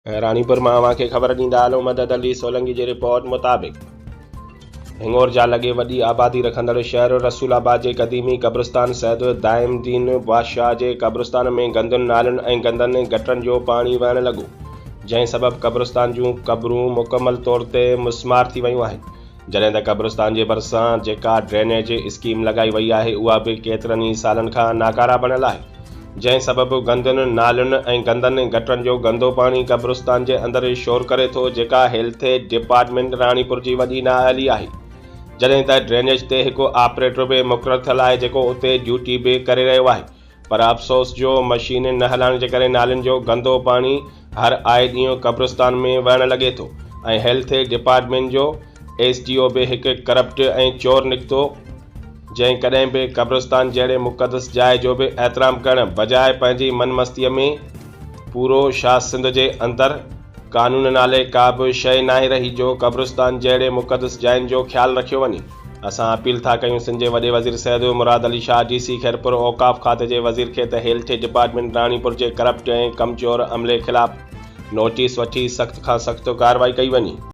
راڻيپور مان اوهان کي خبر ڏيندا هلون مدد علي سولنگي جي رپورٽ مطابق هڱورجا لڳي وڏي آبادي رکندڙ شهر رسول آباد جي قديمي قبرستان سيد دائم الدين بادشاهه جي قبرستان ۾ گندن نالين ۽ گندن گٽرن جو پاڻي وهڻ لڳو جنهن سبب قبرستان جون قبرون مڪمل طور تي مسمار ٿي ويون آهن. جڏهن ته قبرستان جي ڀرسان جيڪا ڊرينيج اسڪيم لڳائي وئي آهي اها به ڪيترن ئي سالن کان ناڪاره بڻيل آهي جنهن سبب گندين نالين ۽ گندن گٽرن جو گندو پاڻي قبرستان جي اندر شور ڪري ٿو جيڪا هيلٿ ڊپارٽمينٽ راڻيپور جي وڏي نااهلي آهي جڏهن ته ڊرينيج تي هڪ آپريٽر به مقرر ٿيل آهي جيڪو اتي ڊيوٽي به ڪري رهيو آهي پر افسوس جو مشين نه هلائڻ جي ڪري نالين جو گندو پاڻي هر آئي ڏينهن قبرستان ۾ وهڻ لڳي ٿو ۽ هيلٿ ڊپارٽمينٽ جو ايس ڊي او به هڪ ڪرپٽ ۽ چور نڪتو جنهن ڪڏهن به قبرستان جهڙي مقدس جاء جو به احترام ڪرڻ بجاء پنهنجي من مستي ۾ پورو شاهه سنڌ جي اندر قانون نالي ڪا به شيء ناهي رهي جو قبرستان جهڙي مقدس جاين جو خيال رکيو وڃي. اسان اپيل ٿا ڪيون سنڌ جي وڏي وزير سيد مراد علي شاهه، ڊي سي خيرپور، اوقاف کاتي جي وزير کي ته هيلٿ ڊپارٽمينٽ راڻيپور جي ڪرپٽ ۽ ڪمچور عملي خلاف نوٽيس وٺي سخت کان سخت ڪارروائي ڪئي وڃي.